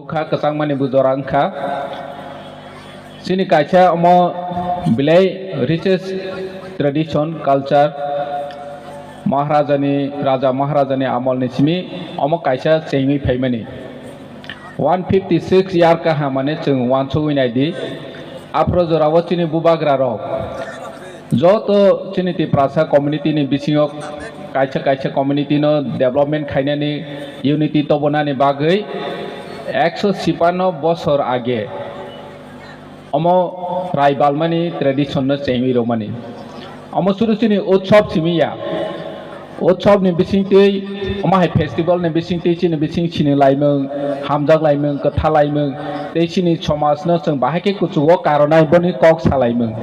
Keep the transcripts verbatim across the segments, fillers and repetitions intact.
Bukha kwchangmani bujora wngkha. Chini kaisa omo belai richest tradition, culture, Maharajani, Raja Maharajani amolni simi omo kaisa chengwi phaimani. One fifty six year kaham mane chwng wansugwi naidi. Aphro jorao chini bubagra rok joto chini Tiprasa community ni bisingo kaisa kaisa community no development khainani, unity tobonani bagwi ekso sipanno bosor age omo raibalmani tradition no chengwi rwmani. Omo suru chini utsob simi ya. Utsob ni bisingtwi, omo hai festival ni bisingtwi chini bising sini laimung, hamjak laimung, kwtha laimung, tei chini somaj no chwng bahai khe kuchugo karonai boni kok salaimung.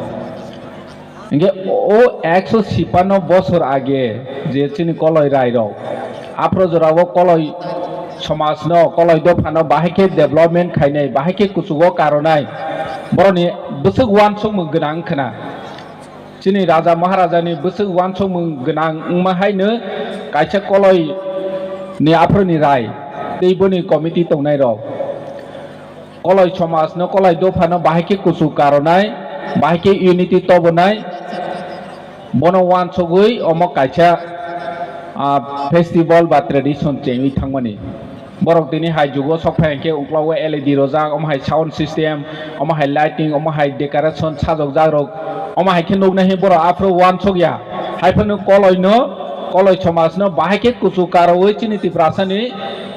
Hinkhe o ekso sipanno bosor age je chini koloi rai rok, aphro jorao koloi somaj no, koloi dopha no bahai khe development khainai, bahai khe kuchugo karonai, boroni bwswk wansukmung gwnang khna. Chini Raja Maharajani bwswk wansukmung gwnang wngma haino kaisa koloi ni aphro ni rai tei boni committee tongnai rok. Koloi somaj no, koloi dopha no bahai khe kuchuk karonai, bahai khe unity tobonai, bono wansugwi omo kaisa, ah, festival ba tradition chengwi thangmani. Borok tini hai jugo sok phai hinkhe uklogo L E D rojak, omo hai sound system, omo hai lighting, omo hai decoration sajokjak rok, omo hai khe nuknai hi borok aphuru wansuk ya. Hai phano koloi no, koloi somaj no bahai khe kuchuk karowi chini Tiprasa ni,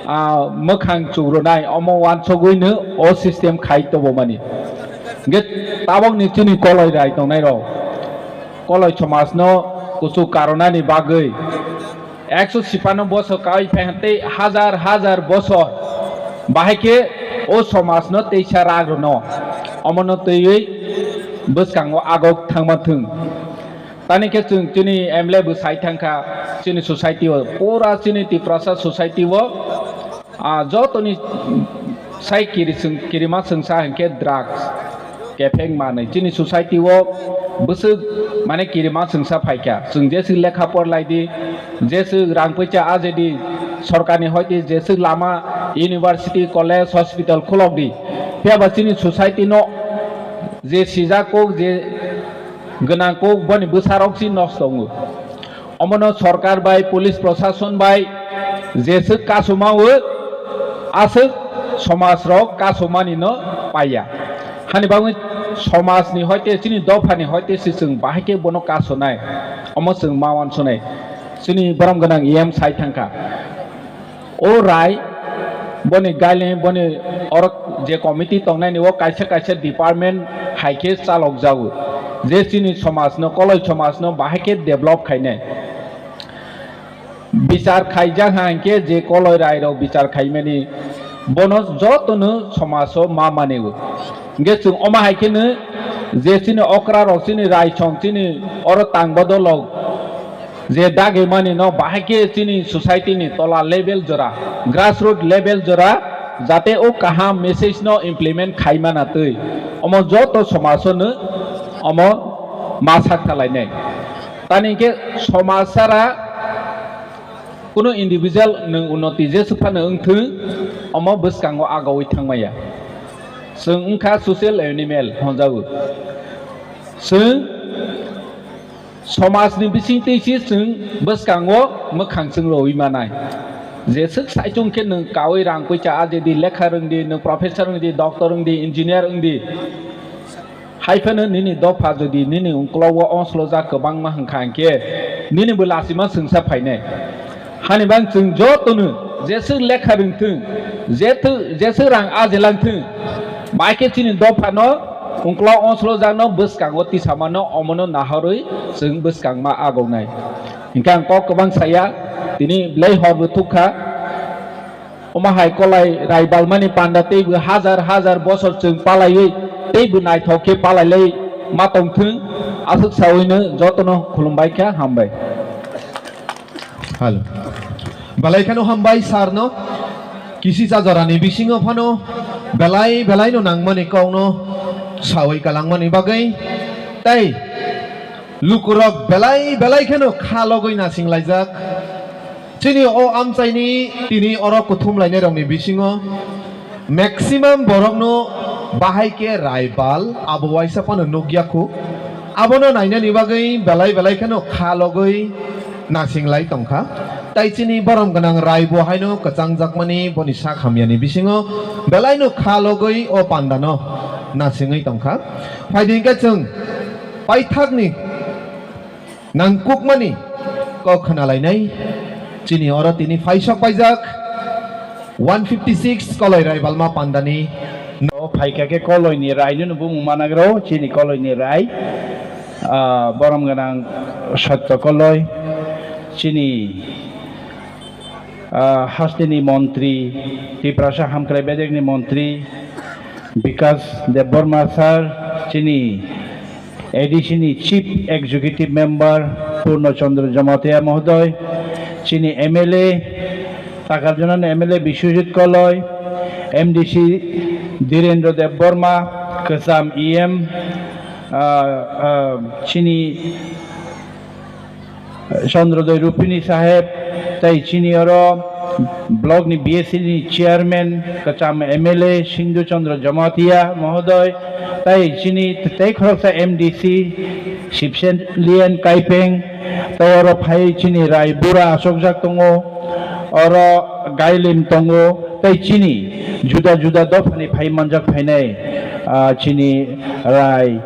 ah, mwkhang chukronai, omo wansugwi no o system khai tobomani. Hinkhe tabok ni chini koloi rai tongnai rok, koloi somaj no kuchuk karonani bagwi ekso sipanno bosor kaui phai tei hajar hajar bosor bahai khe o somaj no teisa rak rwno omono twiwi bwskango agok thangma thwng. Tani khe chwng chini M L A bo sai thangkha, chini society o, pura chini Tiprasa society o, ah, jotoni sai kiri chwng, kirima chwngsa hinkhe drugs. Kepheng manwi chini society o bwswk mane kirima chwngsa phaikha. Chwng jeswk lekha porlaidi, jeswk rang puisa ajedi, sorkarni hoite jeswk lama, university, college, hospital khulokdi. Phiyaba chini society no je sijak kok, je gwnang kok, boni bwsarok si nosto wngo. Omono sorkar bai, police prosason bai jeswk kasuma o, aswk somaj rok kasumani no paiya. Hani bagwi somaj ni hoite, chini dopha ni hoite se chwng bahai khe bono kasonai, omo chwng ma wansonai. Chini borom gwnang E M sai thangkha. O rai boni guideline, boni oro je committee tongnai ni o kaisa kaisa department hai khe chalok jago, je chini somaj no, koloi somaj no bahai khe develop khainai. Bichar khaijak ha hinkhe je koloi rai rok bichar khaimani, bono jotono somaj o ma mani o. Hinkhe chwng omo hai kheno je chini okra rok, chini raisong, chini oro tang bodol rok je dagimani no bahai khe chini society ni tola level jora, grassroot level jora, jate o kaham message no implement khai mana twi, omo joto somaj no omo ma sak thalainai. Tani khe somaj sara kuno individual nwng unnoti jeswk phano wngthwng, omo bwskango agaui thangmaya. Chwng wngkha social animal honjago. Chwng somajni bisingtwi se chwng bwskango mwkhang chwng rwi manai. Jeswk saichung khe nwng kaui rang puisa ajedi, lekha rwngdi, nwng professor wngdi, doctor wngdi, engineer wngdi. Hai phano nini dopha jodi nini ungklogo onslojak kwbangma hwnkha hinkhe nini bo lachima chwngsa phainai. Hani bang chwng jotono jeswk lekha rwngthwng, jethu-, jeswk rang ajelangthwng, bai khe chini dophano ungklo onslojakno bwskango tisamano omono nahorwi chwng bwskangma agonai. Hinkhe ang kok kwbang saya, tini belai horbo thukha. Omo hai kolai rai balmani panda teibo hajar hajar bosor chwng palaiwi teibo naithok khe palailai ma tongthwng, aswk sawino jotono khulumbai kha, hambai. Halo. Belai kheno hambai sir no. Kisi cha jorani bisingo phano belai belai no nangmani kokno sawi kalangmani bagwi. Tei lukurok belai belai kheno kha logwi nasing laijak. Chini o amchaini tini oro kuthum lainai rokni bisingo Maximum borokno bahai khe rai bal abo waisa phano nukya khu. Abono nainani bagwi belai belai kheno kha logwi nasing lai tongkha. Tai chini borom gwnang rai bo haino kwchangjakmani boni sak hamyani bisingo belaino kha logwi o pandano nasingwi tongkha. Phaidi hwnkhe chwng paithakni nangkukmani kok khna lainai. Chini oro tini phaisok paijak one fifty six Koloi Raibalma Pandani. O phaikha khe Koloini Rai no bumung managro, chini Koloini Rai, ah, borom gwnang Sotto Koloi, chini, ah, hasteni montri, Tiprasa Hamkrai Bedekni montri, Bikas Debbarma sir, chini A D C ni Chief Executive Member Purno Chandra Jamatia Mohodoy, chini M L A, Takarjona ni M L A Biswajit Koloi, M D C Dhirendra Debbarma, Kwcham E M, ah, ah, chini Chandrodoi Rupini Saheb, tai chini oro block ni B S C ni chairman, Kwcham M L A Sindhu Chandra Jamatia Mohodoy, tai chini tei khoroksa M D C Sibsen Lian Kaipeng, tai oro phai chini Rai Bura asokjak tongo, oro Gailim tongo, tai chini juda juda dophani phai manjak phainai, ah, chini Rai,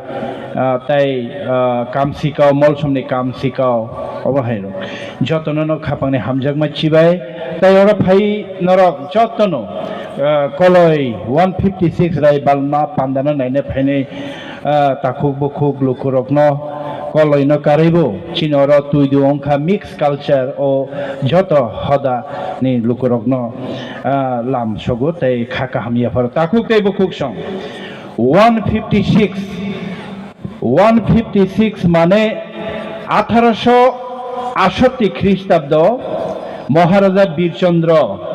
ah, tai, ah, Kamsikao, Molsomni Kamsikao, obo hai rok. Jotono no khapangni hamjakma chibai, tai oro phai norok jotono, ah, Koloi one fifty six Rai Balma Pandano naina phainai, ah, takhuk bukhuk lukurokno Koloino karwibo chini oro twidu wngkha mix culture o joto hoda ni lukurokno, ah, lam sogo tei kha kaham yapharo takhuk tei bukhuk song. One fifty six, one fifty six mane atharo sho aatshatti Khristabdo Maharaja Birchandra,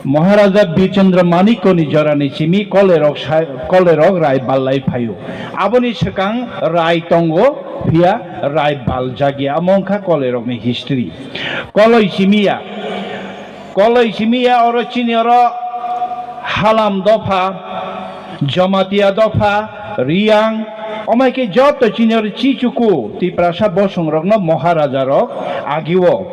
Maharaja Birchandra Manikko ni jorani simi kolerok sa-, kolerok rai ballai phaio. Aboni swkang rai tongo, phiya rai baljagya. Amo wngkha kolerokni history. Koloi simiya. Koloi simiya oro chini oro Halam dopha, Jamatia dopha, Riyang, omai khe joto chini oro Chichuku, Tiprasa bosongrokno Maharajarok agio.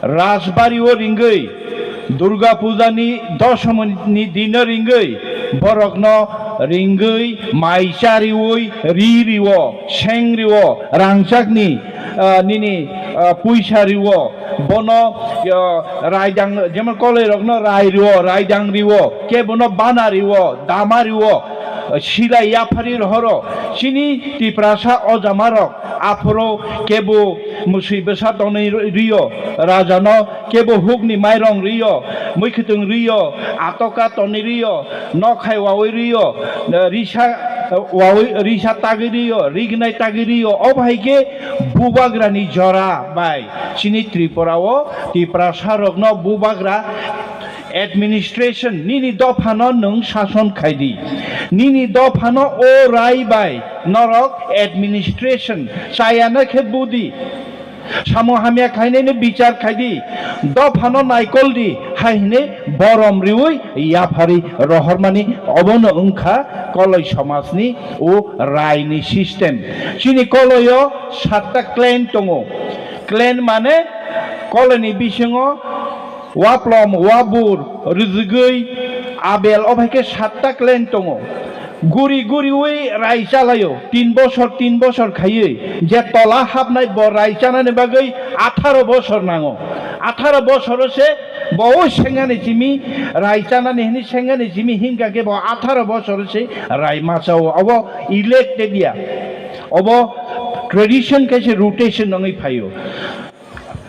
Rajbari o ringwi, Durga Puja ni Doshomoni dino ringwi, borokno ringwi, mai chariwi, ri riwo, seng riwo, rangchakni, ah, nini, ah, puisa riwo, bono, ah, raidang, jemon koloi rokno rai riwo, raidang riwo, kebono bana riwo, dama riwo, ah, silai yaphari rohoro, chini Tiprasa ojamarok, aphoro kebo musui bwsa tonwi riyo, rajano kebo hukni mairong riyo, mwkhwtwng riyo, atoka tonwi riyo, nokhai wawi riyo, risa wawi, risa tagwi riyo, rignai tagwi riyo. O bahai khe bubagrani jora bai chini Tripura o Tiprasa rokno bubagra administration nini dophano nwng sason khaidi. Nini dophano o rai bai norok administration chayana khe budi. Samung hamya khainai no bichar khaidi, dophano naikol di, hai hwnwi borom riwi yaphari rohormani obono wngkha Koloi somajni o raini system. Chini Koloio satta clan tongo. Clan mane Koloini bisingo Waplom, Wabur, Rijigwi, Abel, o hai khe satta clan tongo. Guri guriwi rai chalaio, tin bosor, tin bosor khaiwi. Je tola hapnai bo rai chanani bagwi atharo bosor nango. Atharo bosoro se bo o sengani simi rai chanani hwnwi sengani simi himkha khe bo atharo bosoro se rai machao. Obo elected ya. Obo tradition khe se rotation wngwi phaio.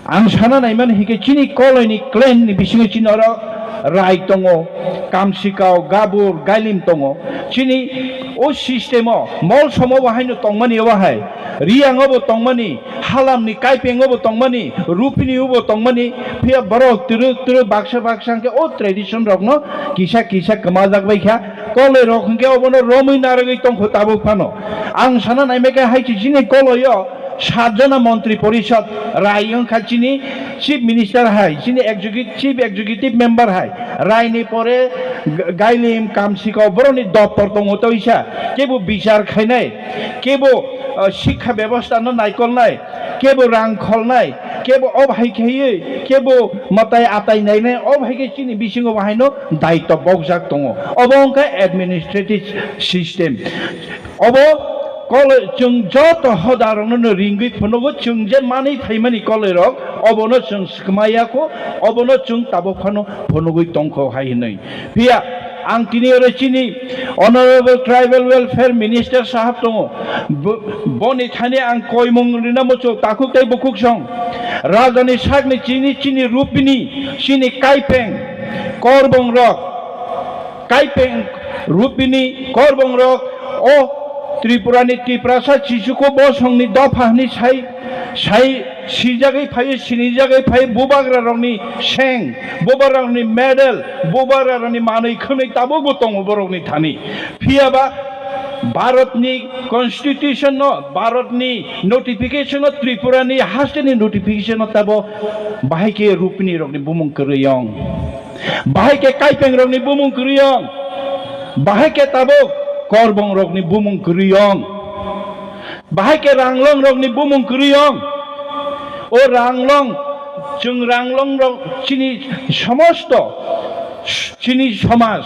Ang sana naimani hinkhe chini Koloini clan ni bisingo chini oro Rai tongo, Kamsikao, Gabur, Gailim tongo. Chini o system o Molsom o bo haino tongmani obo hai, Riyang o bo tongmani, Halam ni Kaipeng o bo tongmani, Rupini o bo tongmani, phiya borok twrwk twrwk baksa baksa hinkhe o tradition rokno kisa kisa kwmajak bai kha. Koloi rok hinkhe obono romwi narwgwi tongkho tabuk phano. Ang sana naimai khe hai chini Koloi o Satjona montri porishod rai wngkha chini chief minister hai, chini executive, chief executive member hai, raini pore g-, gailim kamsiko borokni doptor tongo toisa, kebo bichar khainai, kebo, uh, sikha bebostha no naikolnai, kebo rang kholnai, kebo o bahai khaiwi, kebo matai atai nainai, o bahai khe chini bisingo bahaino daitw bokjak tongo. Obo wngkha administrative system. Obo kole chwng joto hodarokno no ringwi phunugo, chwng je manwi phaimani kolerok, obono chwng swkmaya kho, obono chwng tabuk phano phunugwi tongkho hai hwnwi. Phiya ang tini oro chini Honorable Tribal Welfare Minister sahab tongo. Bo-, boni thani ang koimung rina muchuk takhuk tei bukhuk song. Rajani sakni chini, chini Rupini, chini Kaipeng, Korbong rok. Kaipeng Rupini Korbong rok o Tripura ni Tiprasa Chichuku bosong ni dopha hwnwi sai, sai sijagwi phai, sinijagwi phai, bubagra rokni seng, bubagra rokni medal, bubagra rokni manwi khwnwi tabukbo tongo borokni thani. Phiyaba Bharat ni constitution no, Bharat ni notification no, Tripura ni haste ni notification no tabo bahai khe Rupini rokni bumung kwrwi yong. Bahai khe Kaipeng rokni bumung kwrwi yong. Bahai khe tabuk Korbong rokni bumung kwrwi yong. Bahai khe Ranglong rokni bumung kwrwi yong. O Ranglong, chwng Ranglong rok chini somosto, chini somaj,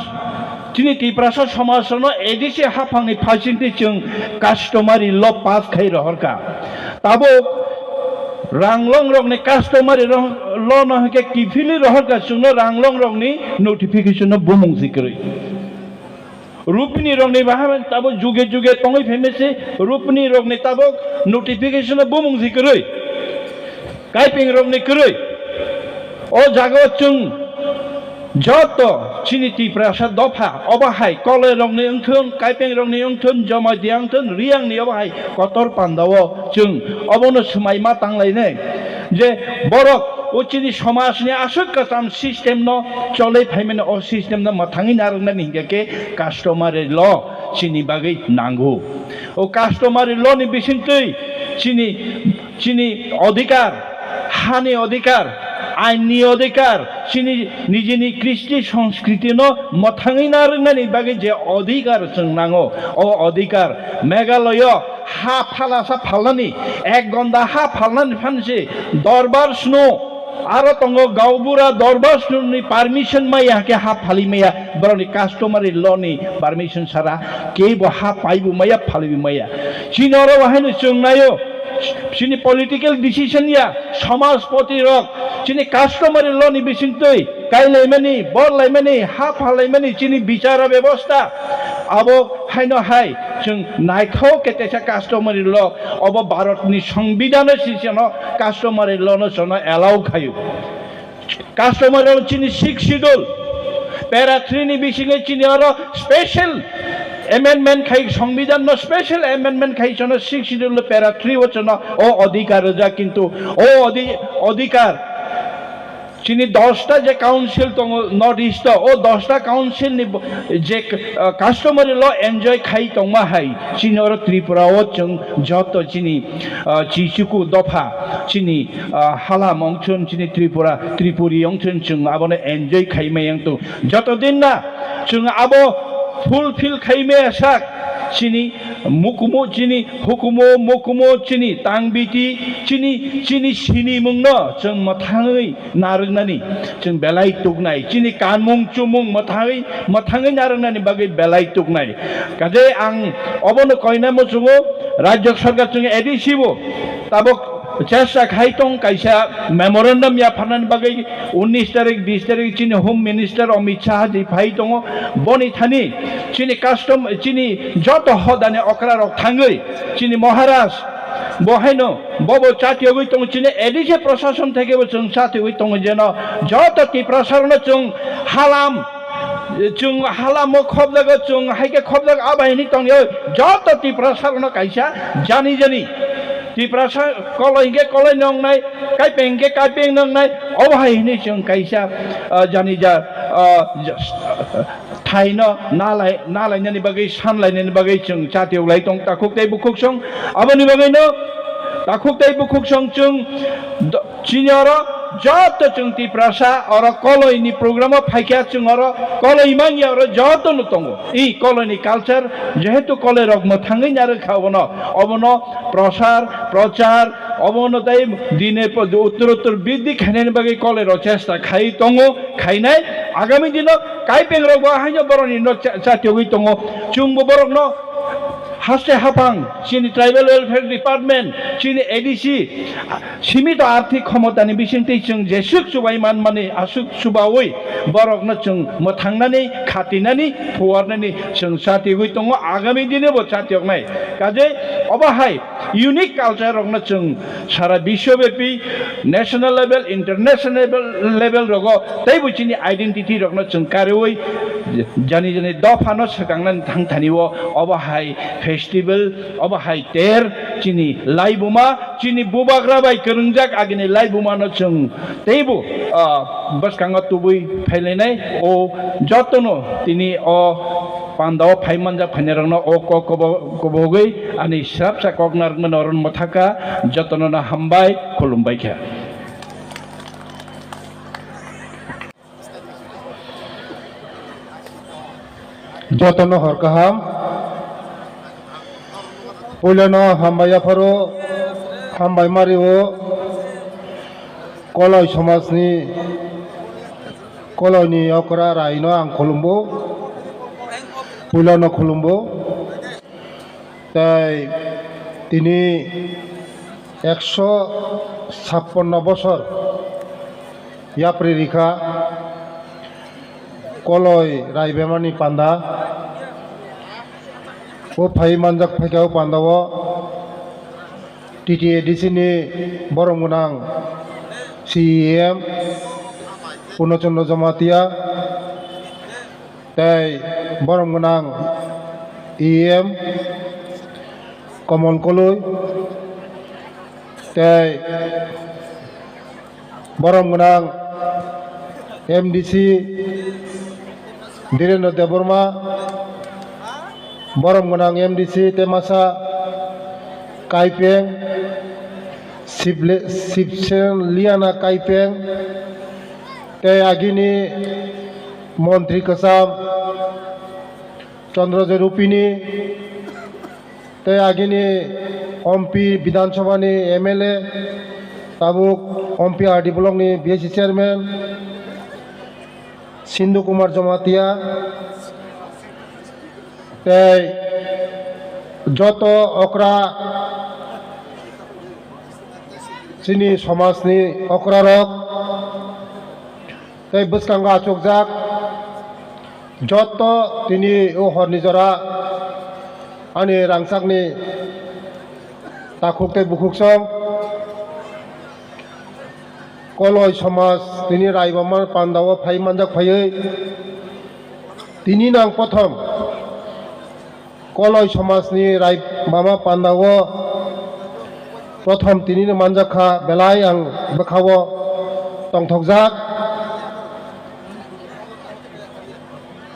chini Tiprasa somaj no A D C haphangni phasingtwi chwng customary law pass khai rohorkha. Tabuk Ranglong rokni customary law no hwnkhe kiphilwi rohorkha chwngno Ranglong rokni notification no bumung si kwrwi. Rupini rokni bahai tabuk juge juge tongwi phaimase, Rupini rokni tabuk notification no bumung si kwrwi. Kaipeng rokni kwrwi. O jaga o chwng joto chini Tiprasa dopha, obo hai Koloi rokni wngthun, Kaipeng rokni wngthun, Jamatia wngthun, Riang ni obo hai kotor panda o chwng obono swmai ma tanglainai je borok o chini somaj ni aswk kwcham system no cholwi phaimani, o system no mwthangwi narwknani hinkhe khe customary law chini bagwi nango. O customary law ni bisingtwi chini, chini odhikar, hani odhikar, ain ni odhikar, chini nijini kristi sanskriti no mwthangwi narwknani bagwi je odhikar chwng nango, o odhikar Meghalaya ha phalasa phalnani, ek gonda ha phalnani phansi dorbar sno aro tongo gaubura dorbar sno ni permission maya khe ha phali maya, borokni customary law ni permission sara kebo ha paibo maya, phalibo maya. Chini oro bo haino chwng naio, chini political decision ya, samajpati rok, chini customary law ni bisingtwi kailaimani, borlaimani, ha phalaimani chini bichara bebosta abo haino hai chwng naithok khe teisa customary law obo Bharat ni Songbidan o si chwngno customary law no chwngno allow khaio. Customary law chini sixth schedule, para three ni bisingo chini oro special amendment khai, Songbidan no special amendment khai chwngno sixth schedule no para three o chwngno o odhikar rijak, kintu o odhi-, odhikar chini dosta je council tongo North East o, o dosta council ni bo-, je, uh, customary law enjoy khai tongma hai, chini oro Tripura o chwng joto chini, uh, chichuku dopha, chini, uh, hala mongchun, chini Tripura, Tripuri yongchun chwng abono enjoy khai mayang tong. Joto din na chwng abo fulfill khai maya sak, chini mukumu, chini hukumu, mukumu, chini tangbiti, chini, chini sinimung no chwng mwthangwi narwknani chwng belai tuknai, chini kanmung chumung mwthangwi, mwthangwi narwknani bagwi belai tuknai. Kaje ang obono koina muchungo, Rajya Sarkar chwng A D C bo tabuk chesta khai tong, kaisa memorandum yapharnani bagwi unis tarik, bis tarik chini Home Minister Amit Shah ji phai tongo, boni thani chini custom, chini joto hodani okra rok thangwi chini Maharaj bo haino bobo chatiogwi tongo, chini A D C prosason thekebo chwng chatiogwi tongo, jeno joto Tiprasa rokno chwng halam, chwng halamo khobjago, chwng haikhe khobjago, abo hai hwnwi tongyo joto Tiprasa rokno kaisa jani jani. Tiprasa Koloi hinkhe Koloi nongnai, Kaipeng hinkhe Kaipeng nongnai, obo hai hwnwi chwng kaisa, ah, jani ja, ah, ja-, thaino nalai, nalainani bagwi, sanlainani bagwi chwng chatiyoglai tong takhuk tei bukhuk song. Aboni bagwino Takhuk tei bukhuk song chwng do-, chini oro joto chwng Tiprasa oro koloi ni program o phaikha, chwng oro koloi manya oro joto no tongo. I koloi ni culture jehetu koloi rok mwthangwi narwkha obono, obono prosar, prochar, obono tei dine po-, uttor uttor briddi khainani bagwi koloi rok chesta khai tongo, khainai. Agami dino kaipeng rok bo haino borok ni no cha-, chatiogwi tongo. Chwng bo borok no haste haphang chini tribal welfare department, chini A D C, simi to arthik khomotani bisingtwi chwng jesuk chubai manmani aswk chubaui borokno chwng mwthangnani, khatinani, phuarnani chwng chatiogwi tongo, agami dine bo chatioknai. Kaje obo hai unique culture rokno chwng sara biswabepi national level, international level, level rogo teibo chini identity rokno chwng kariui jani jani dophano swkangnani thangthani o obo hai festival, obo hai ter chini laibuma, chini bubagra bai kwrwngjak agini laibuma no chwng teibo, ah, bwskango tubui phailainai. O jotono tini o pandao phai manjak phainairokno o kok kobo-, kobogwi ani srapsa kok narwkmani oro mwthaka jotono no hambai khulumbai kha. Jotono hor kaham. Puilano hambai yapharo, hambai mario, Koloi somajni, Koloini okra raino ang khulumbo, puilano khulumbo. Tei tini ekso sappanno bosor yapri rikha Koloi Raibemani panda. O phai manjak phaikha o pandao T T A D C ni borom gwnang C E M Purno Chandra Jamatia, tei borom gwnang E M Komol Koloi, tei borom gwnang M D C Dhirendra Debbarma, borom gwnang M D C Temasa Kaipeng, Sibli-, Sibsen Liana Kaipeng, tei agini montri kwcham Chandra J Rupini, tei agini Ompi Bidhan Sabha ni M L A, tabuk Ompi R D block ni B S C chairman Sindhu Kumar Jamatia, tei joto okra chini somajni okrarok, tei bwskango achukjak joto tini o horni jora ani rangchakni takhuk tei bukhuksong Koloi somaj tini Raibama pandao phai manjak phaiwi tini nang prothom Koloi somajni Raibama pandao prothom tinino manjak kha, belai ang bwkhao tongthokjak.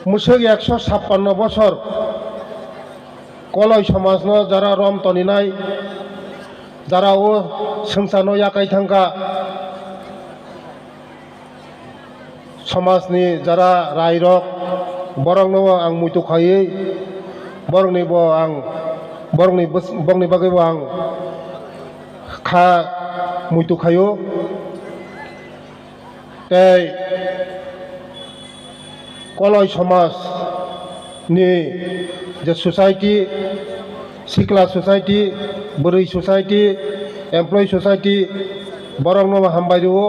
Mwswk ekso sappanno bosor Koloi somajno jara rom toninai, jara o swngcharno yakai thangkha. Somajni jara rairok, borokno ang muitu khaiwi, borokni bo ang, borokni bws-, borokni bagwi bo ang kha muitu khaio. Tei Koloi somaj ni je society, sikla society, bwrwi society, employee society, borokno hambai rwo,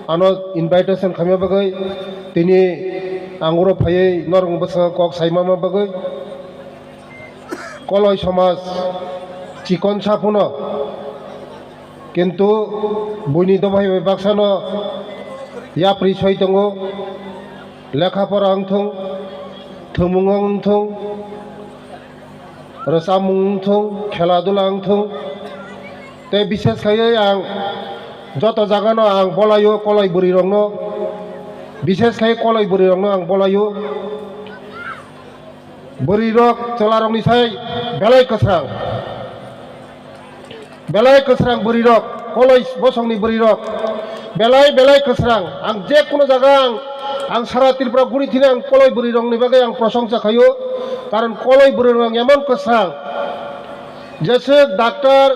ano invitation khaima bagwi, tini ang oro phaiwi norokni bwskango kok sai manma bagwi. Koloi somaj chikon sa phano, kintu buini dophai bai baksano yapri soi tongo, lekha pora wng thung, thwmung wng thung, rwchapmung wng thung, khela dula wng thung. Tei bishes khaiwi ang joto jagano ang bolaio Koloi bwrwirokno, bishes khai Koloi bwrwirokno ang bolaio. Bwrwirok chwlarokni sai belai kwsang. Belai kwsrang bwrwi rok, Koloi bosongni bwrwi rok, belai belai kwsrang. Ang je kuno jaga ang, ang sara Tripura guri thini ang Koloi bwrwi rokni bagwi ang prosongsa khaio, karon Koloi bwrwi rok emon kwsrang. Jeswk doctor,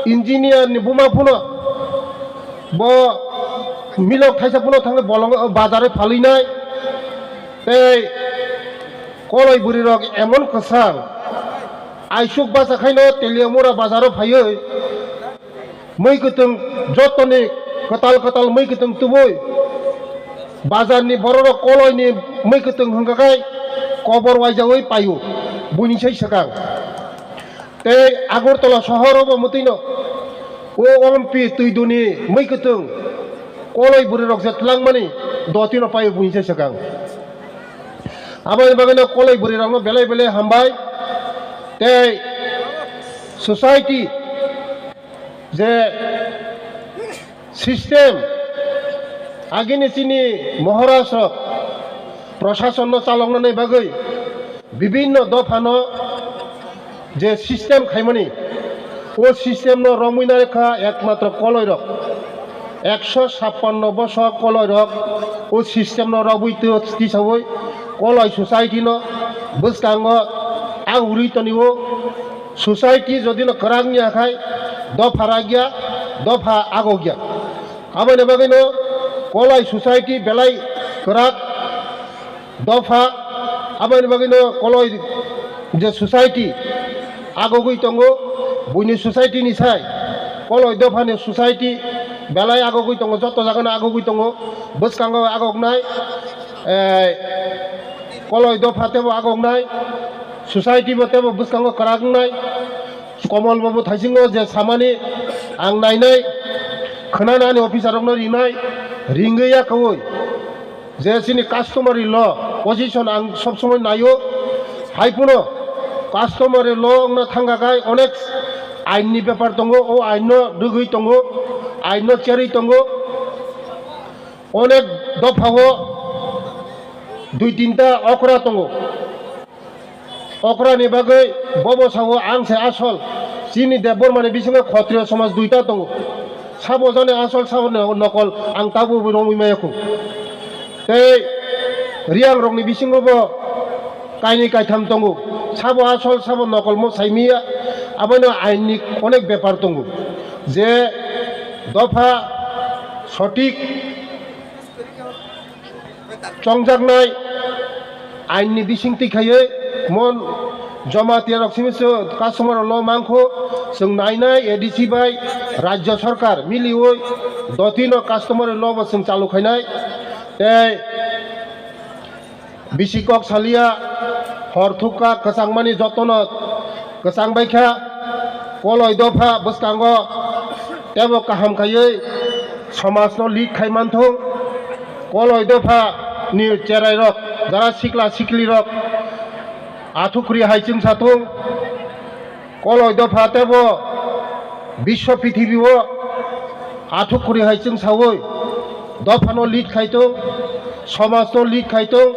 engineer ni buma phano bo milok thaisa phano thangwi bolong bazar o phalwi nai. Tei Koloi bwrwi rok emon kwsang, aisuk bacha khaino Teliamura bazar o phaiwi mui kwtwng jotoni kwtal kwtal mui kwtwng tubui bazar ni borok rok Koloi ni mui kwtwng hwnkha khai kobor waijawi paio buini sai swkang. Tei Agartala sohor o bo mwtwi no o Ompi Twiduni mui kwtwng Koloi bwrwi rok je twlangmani dotino paio buini sai swkang. Aboni bagwino Koloi bwrwi rokno belai belai hambai. Tei society je system, agini chini Maharaj rok prosasonno chaloknani bagwi bibinno dophano je system khaimani, o systemno romwi narikha ekmatro Koloi rok. Ekso sappanno bosok Koloi rok o systemno robwi twi-, tisawi Koloi society no bwskango agurwi tonio. Society jodi no kwrak wngya khai dopha rakya, dopha agokya. Aboni bagwino Koloi society belai kwrak dopha. Aboni bagwino Koloi je society agogwi tongo, buini society ni sai Koloi dophani society belai agogwi tongo, joto jagano agogwi tongo. Bwskango agoknai, eh, Koloi dopha tebo agoknai, society bo tebo bwskango kwrak wngnai. Komol babu thaisingo je samani ang nainai, khwnanani officer rokno rinai, ringwi ya kwrwi. Je chini customary law position ang sob somoi naio, hai phano customary law wngna thangkha khai onek ain ni bepar tongo, o ain no rwgwi tongo, ain no cherwi tongo, onek dopha o dui tinta okra tongo. Okra ni bagwi bobo sao ang se asol. Chini Debbarma ni bisingo Khotriyo somaj duita tongo. Sabo jani asol, sabo no-, nokol, ang tabukbo romwi maya kho. Tei Riang rok ni bisingo bo kainwi kaitham tongo. Sabo asol, sabo nokol mo saimiya. Abono ain ni onek bepar tongo. Je dopha sotik chongjaknai ain ni bising twi khaiwi mon Jamatia rok simi se customer rok lo mangkho, chwng nainai A D C bai Rajya Sarkar miliwi dotino customer lo bo chwng chalu khainai. Tei bisi kok salia, hor thukha, kwchangmani jotono kwchang baikha. Koloi dopha bwskango tebo kaham khaiwi somajno lead khai manthung. Koloi dopha ni cherai rok, jara sikla sikli rok athukri hai chwngsa thung. Koloi dopha tebo biswa pithibio athukri hai chwngsawi dophano lead khai tong, somajno lead khai tong,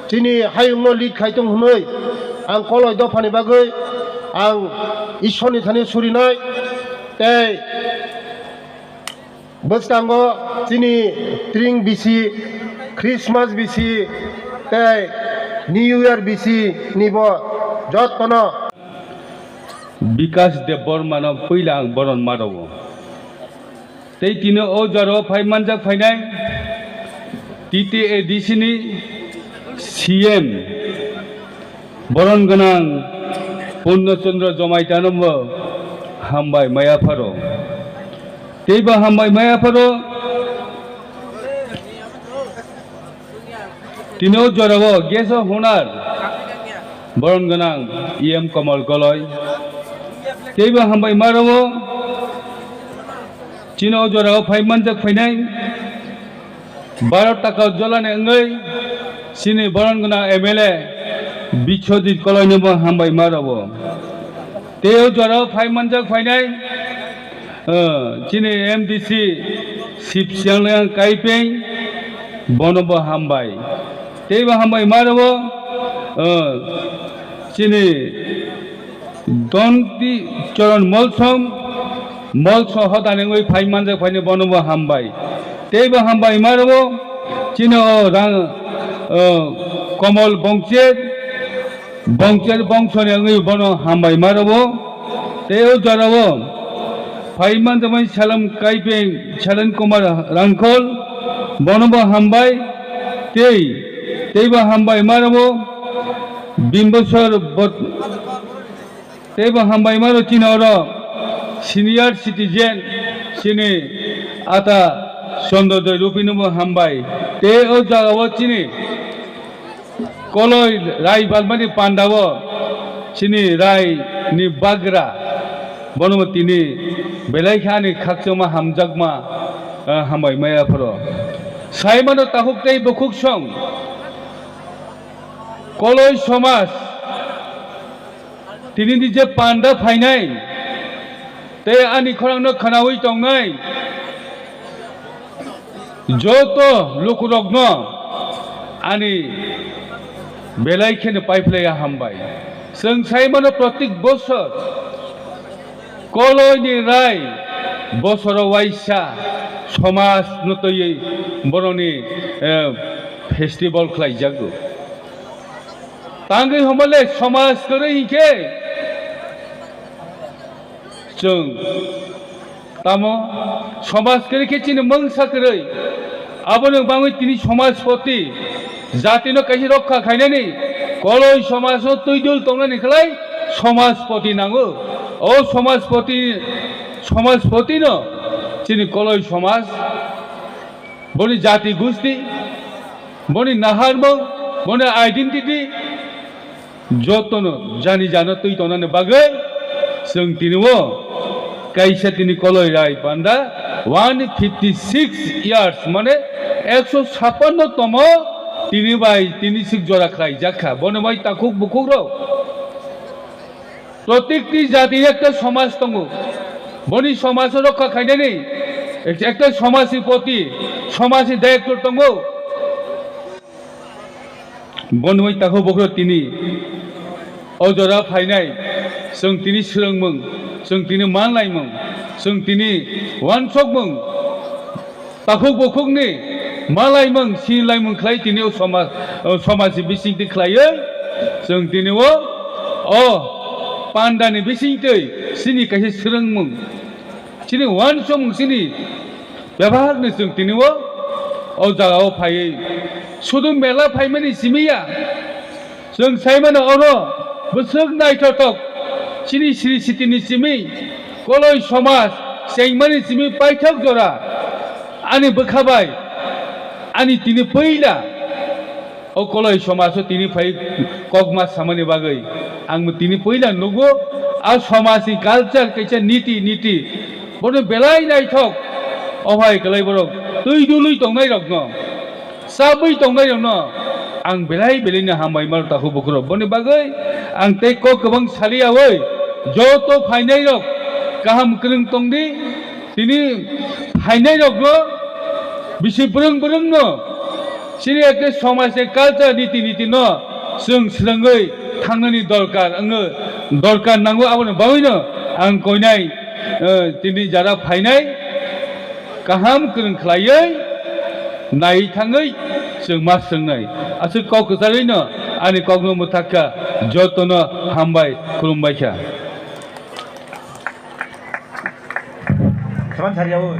chini hayungno lead khai tong hwnwi ang Koloi dophani bagwi ang Ishorni thani surinai. Tei bwskango chini tring bisi, Christmas bisi tei New Year bisi nibo jotono. Bikash Debbarmano puila ang boron ma rwo. Tei tini o jorao phai manjak phainai T T A D C ni C M boron gwnang Purno Chandra Jomaitano bo hambai maya pharo. Teibo hambai maya pharo. Tini o jorao guest of honor boron gwnang E M Komol Goloi. Teibo hambai ma rwo. Chini o jorao phai manjak phainai Bharat Taka Ujjwalani wngwi chini boron gwnang M L A Biswajit Koloinobo hambai ma rwo. Tei o jorao phai manjak phainai, eh, chini M D C Sipsiang Leang Kaipeng bonobo hambai. Teibo hambai ma rwo, eh, chini Donti Choron Molsom, Mol soho danengwi phai manjak phaini bono bo hambai. Teibo hambai maro chini o rang, o, Komol Bongcher, Bongcher bongsoni wngwi bono hambai maro. Tei o jorao phai manjakmani Salam Kaipeng, Salan Kumar Rangkhol, bono bo hambai. Tei, teibo hambai maro Bimbosor Bot-, Teibo hambai maro chini oro senior citizen chini ata Chandrojoy Rupino bo hambai. Tei o jagao chini Koloi Rai balmani pandao chini Rai ni bagra bono bo tini belai khe ani khakchangma hamjakma, ah, hambai maya phoro. Saimano takhuk tei bukhuk song Koloi somaj Tini ni je panda phainai, tei ani khorangno khwnawi tongnai joto lukurokno ani belai kheno paiphlaiya hambai. Chwng sai mano, protik bosor Koloini Rai bosoro waisa somajno twiwi boroni, eh, festival khlaijago. Tangwi hwnba le somaj kwrwi hinkhe chwng tamo somaj kwrwi khe chini mungsa kwrwi. Aboni bangwi tini somajpoti jatino kaisa rokha khainani Koloi somajno twidul tongnani khlai somajpoti nango. O somajpoti, somajpotino chini Koloi somaj, boni jati gusti, boni naharmung, boni identity, jotono jani jano twi tongnani bagwi chwng tini o kaisa tini Koloi Rai panda one fifty six years, mane ekso sappanno tomo tini bai tini sik jora khlaijak kha. Bono bai takhuk bukhuk rok Protikti jati ekta somaj tongo. Boni somaj rokha khainani ekta somajni poti, somajni director tongo. Boni bai takhuk bukhuk tini o jora phainai, chwng tini swrwngmung, chwng tini manlaimung, chwng tini uansukmung. Takhuk bukhukni malaimung, sinlaimung khlai tini o somaj, o somajni bisingtwi khlaiwi chwng tini o, o pandani bisingtwi chini kaisa swrwngmung, chini uansukmung, chini bebakni chwng tini o, o jagao phaiwi sudu mela phaimani simi ya. Chwng sai mano oro bwswk naithothok chini sri sitini simi Koloi somaj chengmani simi paithak jora ani bwkha bai ani tini puila o Koloi somaj o tini phai kokma samani bagwi ang tini puila nugo. A somajni culture kaisa niti niti bono belai naithok. O hai kwlai borok twi dului tongnai rokno, chabwi tongnai rokno ang belai belai no hambai mano takhuk bukhuk rok. Boni bagwi ang tei kok kwbang saliyawi joto phainai rok kaham kwrwng tongdi. Tini phainai rokno bisi bwrwng bwrwng no chini ekta somaj ni culture niti niti no chwng swrwngwi thangnani dorkar wngo, dorkar nango. Aboni bagwi no ang koinai, eh, tini jara phainai kaham kwrwng khlaiwi naiwi thangwi chwng ma swngnai. Aswk kok kwcharwi no ani kokno mwthak kha, jotono hambai khulumbai kha. Saban sariya o.